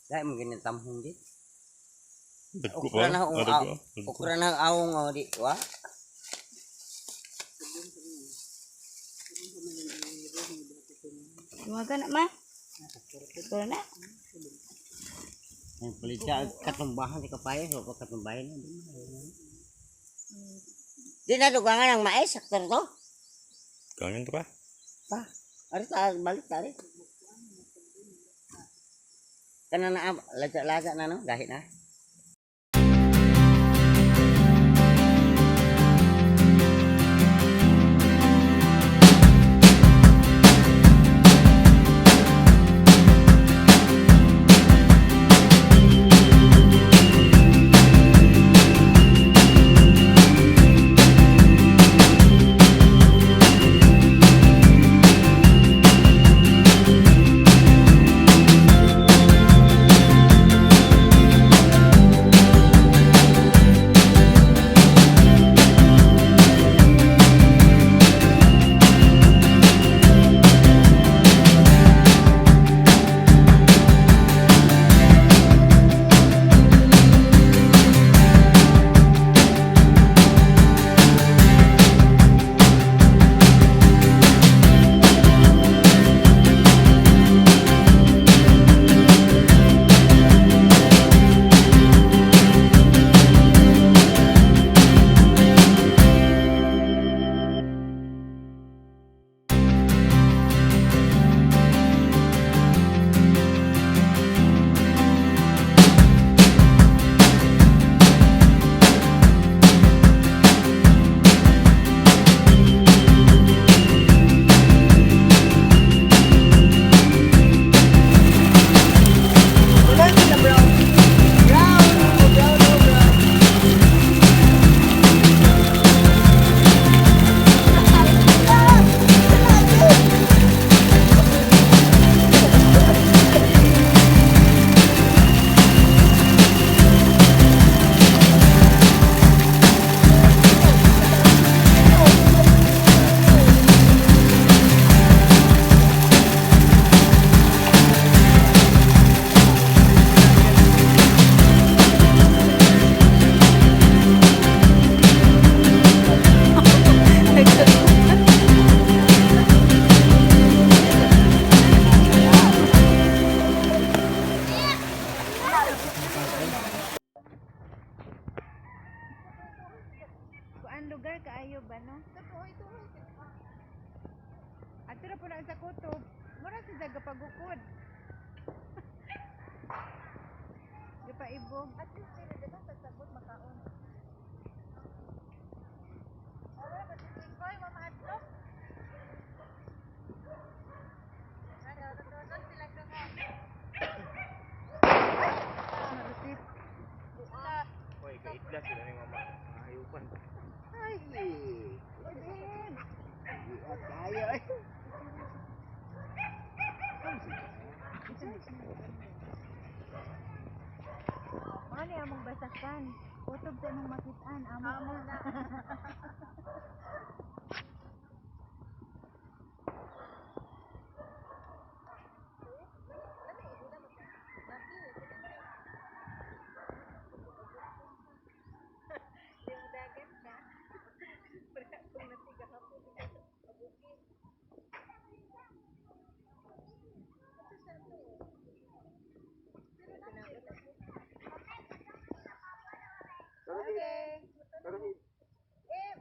Speaker 2: Lahi mo ganyan tamhong di.
Speaker 6: Dagko
Speaker 2: Okra
Speaker 6: pa.
Speaker 2: na
Speaker 6: Ah, dagko.
Speaker 2: okra na awong oh, di wa.
Speaker 5: Lumaga na ma. Ito na.
Speaker 2: Ang palit siya katumbahan di kapaya so katumbahan na. Di na dugangan ang mais saktor to.
Speaker 6: Kangen to pa.
Speaker 2: Pa. Ari ta balik ta ari. Kana na laga-laga na no, gahi na.
Speaker 4: Kuan lugar kaayo ba no? Ato ra po na sa kutob. Mura sa gapagukod. Gapaibog. At least pero daghang pagsabot makaon. Wala ba si Koy mamahadlok? Ano, tutulog sila duha. Marupit.
Speaker 1: Oy, kaitla sila ni mama. Ayupan.
Speaker 2: Ay. Kayo ay.
Speaker 4: Mao ni among basakan. Kutob sa imong makitaan amo na. Okay. Eh,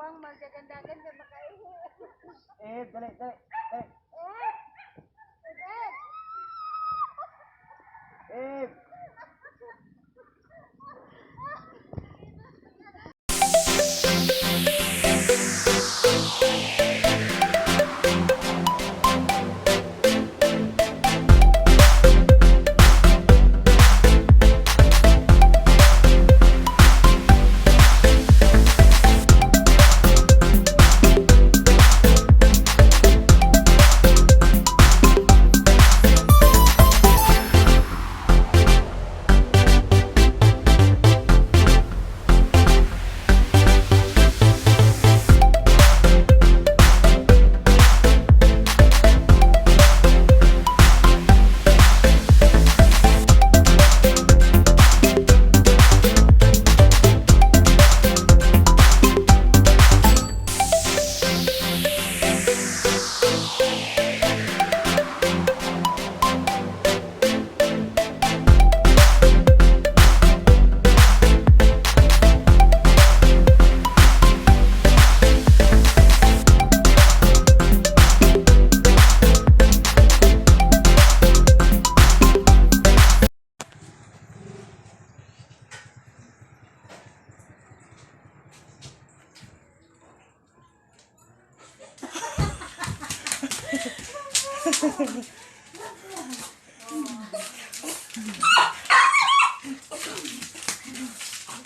Speaker 4: Ang magdagandagan ka makaihi.
Speaker 2: Eh, dali, dali, dali.
Speaker 4: Eh! Eh!
Speaker 2: Eh!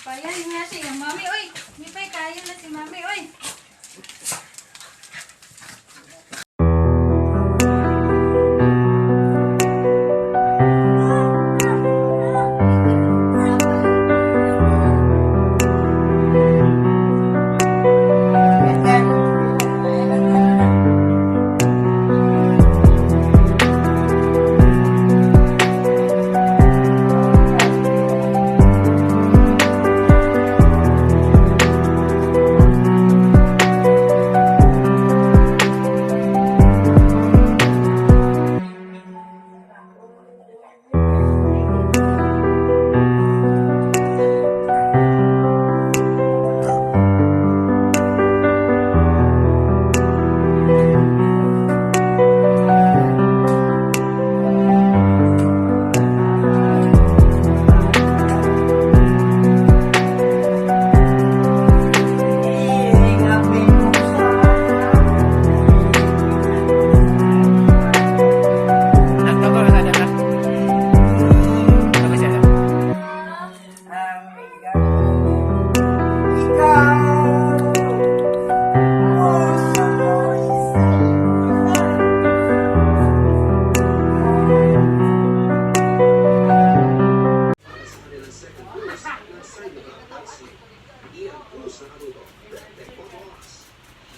Speaker 5: Payan nga siya, mami, oy. Mipay kayo na si mami, oy.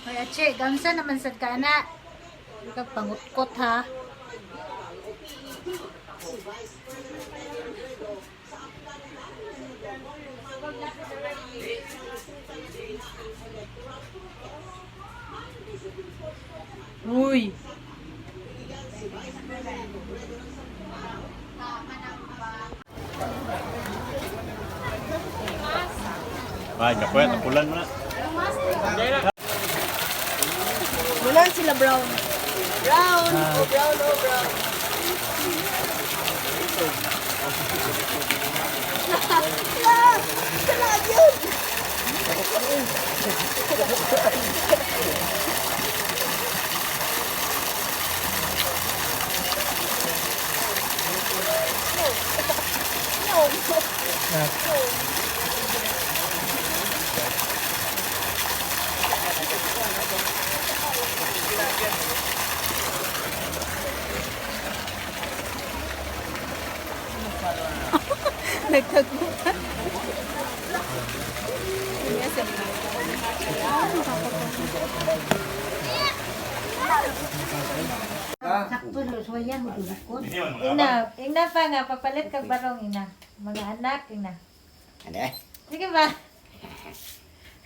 Speaker 5: Hoy, Ache, gamsa naman sad ka na. Ikaw pangutkot ha. Uy.
Speaker 6: Ay, kapoy, tapulan mo na.
Speaker 9: Wala sila brown. Brown! Oh, brown, oh, brown. Ah! Salag yun!
Speaker 5: Nagtagpo.
Speaker 7: Sakto na suwayan mo dulukon.
Speaker 5: Ina, ina pa nga papalit kag barong ina. Mga anak ina.
Speaker 2: Ano eh?
Speaker 5: Sige ba?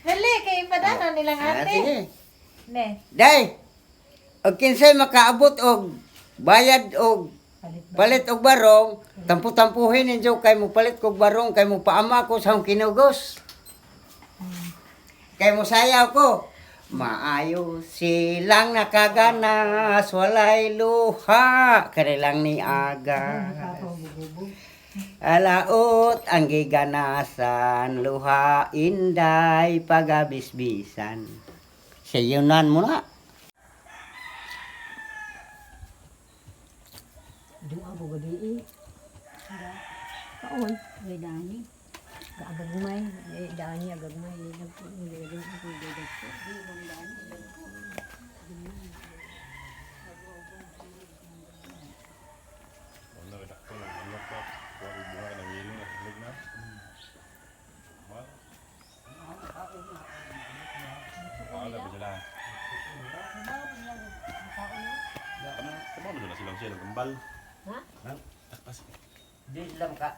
Speaker 5: Dali kay ipadana nilang
Speaker 2: Ah,
Speaker 5: ate.
Speaker 2: sige.
Speaker 5: Ne.
Speaker 2: Day! Og kinsay makaabot og bayad og palit og barong, tampu-tampuhin ninyo kay mo palit kog barong kay mo paama ko sa akong kinugos. Kay musayaw ko. Maayo silang nakaganas, walay luha, kanilang ni aga. Alaot ang giganasan, luha inday pagabisbisan. Sayunan mo na.
Speaker 7: Duha ko gabi eh. Kaon, may dani. Agagmay, eh dani agagmay.
Speaker 2: Di lang ka.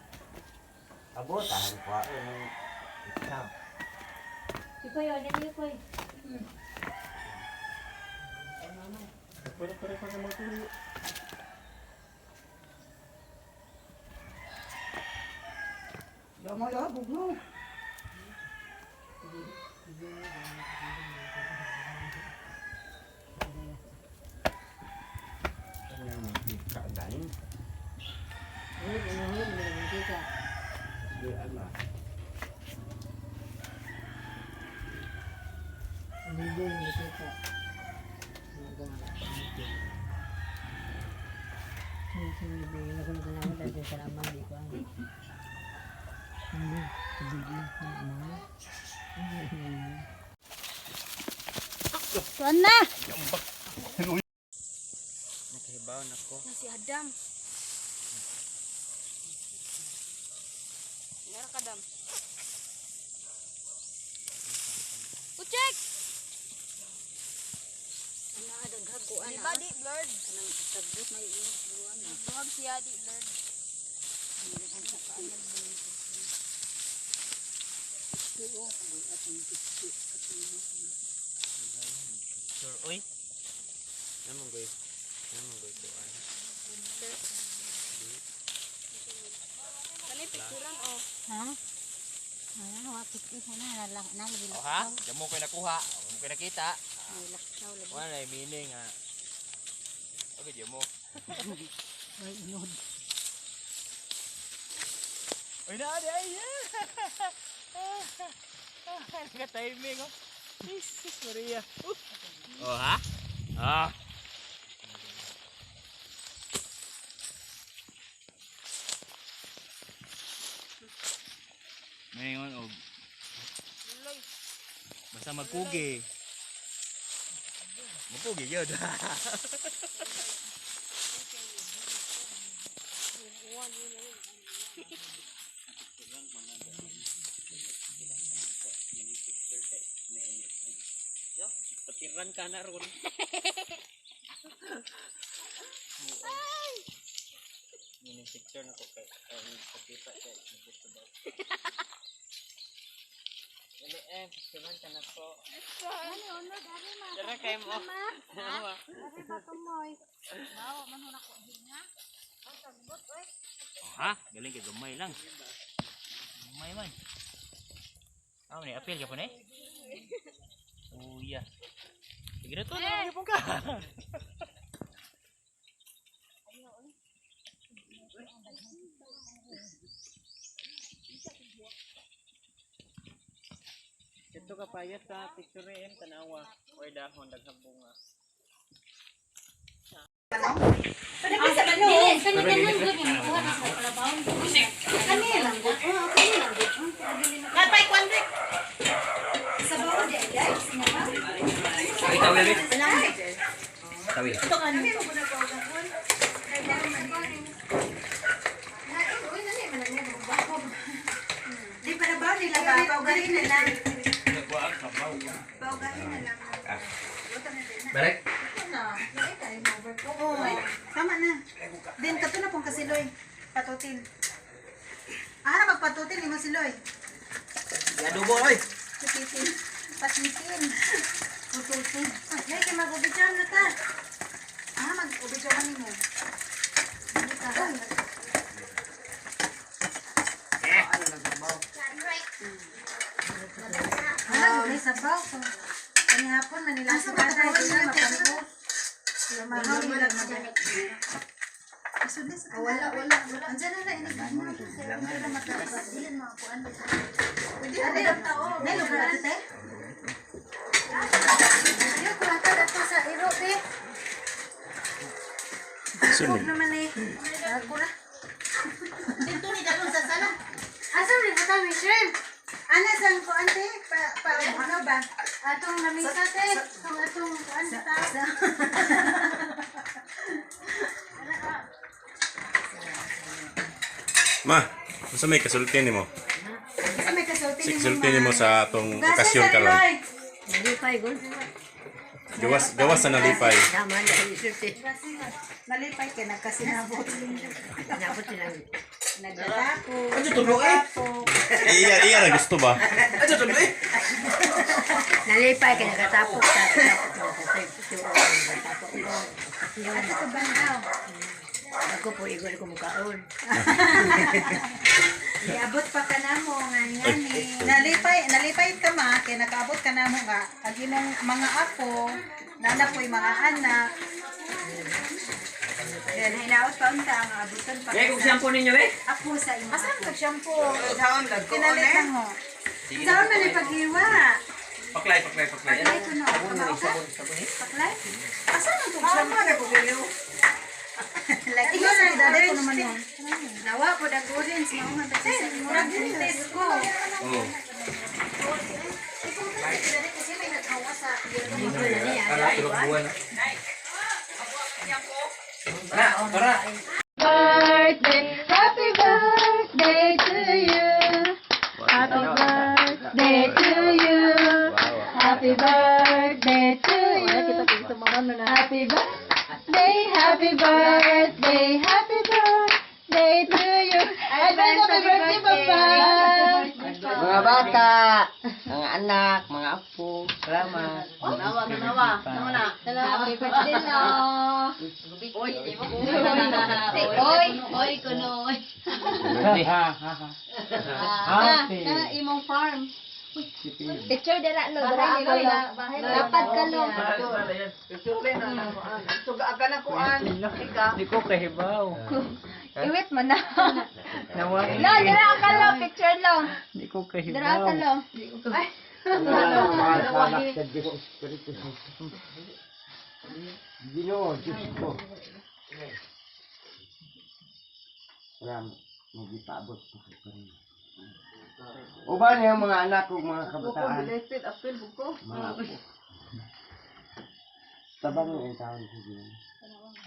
Speaker 2: Abotahan ko ako ng exam.
Speaker 7: Ikoy, oh, dali ikoy.
Speaker 4: Tuan na!
Speaker 1: Nakahibaw na ko.
Speaker 4: Na si Adam. Meron ka, Dam. Uchek! Di ba di blurred? Duhag siya di blurred.
Speaker 1: Sure, oy. Namang goy. Namang goy kuan.
Speaker 4: Kani picturean oh.
Speaker 7: Ha? Ano, wa picture na na na
Speaker 8: Oh, ha? Diyan mo ko'y nakuha. Mo ko'y nakita. Wala na yung meaning, ha? Okay, diyan mo.
Speaker 7: Ay, inod.
Speaker 8: Uy, na, ay, ay! Naka-timing, oh. Jesus Maria. Oh, ha? Ah. Ngayon, og. Basta magkugi. Magkugi yun.
Speaker 1: Patiran ka na ron. Ay! Yung picture na ko kay pagkita kay gusto daw. Dali eh, picturean ka na ko.
Speaker 4: Ano ono dari ma.
Speaker 1: Dara kay mo.
Speaker 4: Dari ba tumoy? Bawa man ho na ko hinga. Ang sagbot oy.
Speaker 8: Oh, ha? Galing kay gamay lang. Gamay man. Ah, ni apil ka po ni? Oh, yeah. Sige na to, na pong ka.
Speaker 1: Ito ka payat sa picture em tanawa or dahon daghang bunga.
Speaker 7: Dili, kani kanan gud nga makuha na sa kalabaw. Kani lang gud. Oh, kani lang gud.
Speaker 3: Napay kwan Rick.
Speaker 4: Sa bawa di ay sinaba.
Speaker 8: Tawi.
Speaker 3: Ito kan.
Speaker 4: Kami mo na paugaon. Kay ba man Na uy nani man ang mo Di pa na ba nila ba paugahin na lang. Paugahin na lang.
Speaker 8: Barek.
Speaker 4: Na, lain tayo mo Oo. Tama na. Then kato na pong kasiloy. Patutin. Ah, na magpatutin lima siloy.
Speaker 8: Adobo oy.
Speaker 4: Patitin. Patitin. Pututin. Ay, kay mag-ubidyan na ta. Ah, mag-ubidyan ka nimo. Dili ka. May sabaw. Kanihapon, manila sa bata. Ito na, mapanigo. Mahaw, wala. Wala, wala, wala. Andiyan na na, inigit mo. Wala matapos. Dili mo ako. Ano? Pwede na lang tao. Nalugar ate, te? Ayaw, kurata dato sa iro, te.
Speaker 6: Sunod.
Speaker 4: Naman eh. Ako na. Dito ni dalon sa sala. Asa rin ba kami, Shrimp? Ana san ko ante pa pa ano ba? Atong lamisa te. Atong atong kuan ta.
Speaker 6: Ma, unsa may kasulti nimo?
Speaker 4: Asa may kasulti
Speaker 6: Si kasulti nimo sa atong okasyon karon.
Speaker 7: Nalipay gud.
Speaker 6: Gawas gawas sa nalipay.
Speaker 7: Tama na isulti.
Speaker 4: Malipay kay nagkasinabot.
Speaker 7: Nabot silang
Speaker 4: Nagtatako.
Speaker 1: Ano tulo eh?
Speaker 6: Iya, iya ra gusto ba?
Speaker 1: Ano tulo eh?
Speaker 7: Nalipay kay nakatapok ta. Tapok.
Speaker 4: Ato ko bandaw.
Speaker 7: Ako po igol ko mukaon.
Speaker 4: Iabot pa ka namo nga ngani. Nalipay, nalipay ka ma kay nakaabot ka namo nga ag imong mga apo, nana po'y mga anak. Then hinaot pa unta ang abuton pa.
Speaker 1: Kaya kung shampoo ninyo eh.
Speaker 4: Apo sa imo. Asan kag shampoo? Kinalit lang ho. Saan man ay paghiwa?
Speaker 1: Paklay, paklay, paklay.
Speaker 4: Paklay ko no. Kamao ka? Paklay? Asan ang tug shampoo? Like ikaw sa daday ko naman yun. Nawa po dag orange mao man ta sa imo. Nagtest ko.
Speaker 6: Oo.
Speaker 4: Kasi may naghawa sa
Speaker 1: Na, tara.
Speaker 5: Birthday, happy birthday to you. Happy birthday to you. Happy birthday to you. Happy birthday, happy birthday, happy birthday to you. Advance happy birthday, Papa.
Speaker 2: Mga bata, mga anak, mga apo, salamat.
Speaker 5: Happy birthday, lo. Oy, oy, kuno. Ah, na imong farm. Picture dira lo, dira ako lo. Dapat ka lo.
Speaker 8: Di ko kahibaw.
Speaker 5: Iwit mo na. Lo, dira ka lo, picture lo.
Speaker 8: Di ko kahibaw.
Speaker 5: Dira ka lo. Ay.
Speaker 2: Salamat sa Diyos Espiritu Santo. Ginoo, Diyos ko. Salamat. Nagipaabot pa ko pa rin. Uban yung mga anak ko, mga kabataan. Mga apo. Tabang yung taon ko din.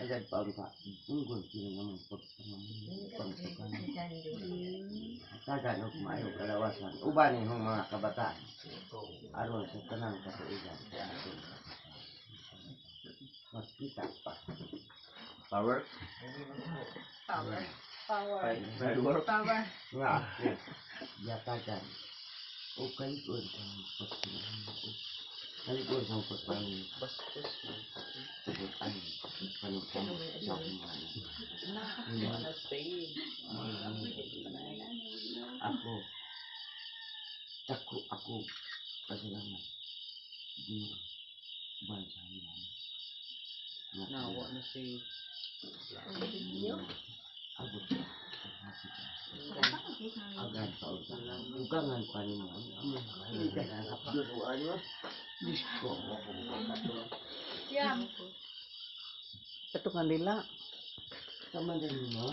Speaker 2: Agad pa ulit pa. Tunggol sila naman pagpagpagpagpag. Tagan og maayo kalawasan. Uban yung mga kabataan. Aron sa tanang katuigan sa atong magkita pa. Power?
Speaker 5: Power. Power.
Speaker 2: Power.
Speaker 5: Power.
Speaker 2: Nga ako. Yatagan. O kalikod sa pagpagpag. Kalikod sa pagpagpag. Tugod ang panukam sa mga. Ako. Dako ako. Pasalamat. Ginoo. Uban sa mga.
Speaker 8: Nawa na si
Speaker 2: Abot. Agad pa usa. Ugangan pa nimo. Diyos ko.
Speaker 5: Yam.
Speaker 8: Ito kanila.
Speaker 2: Sama din mo.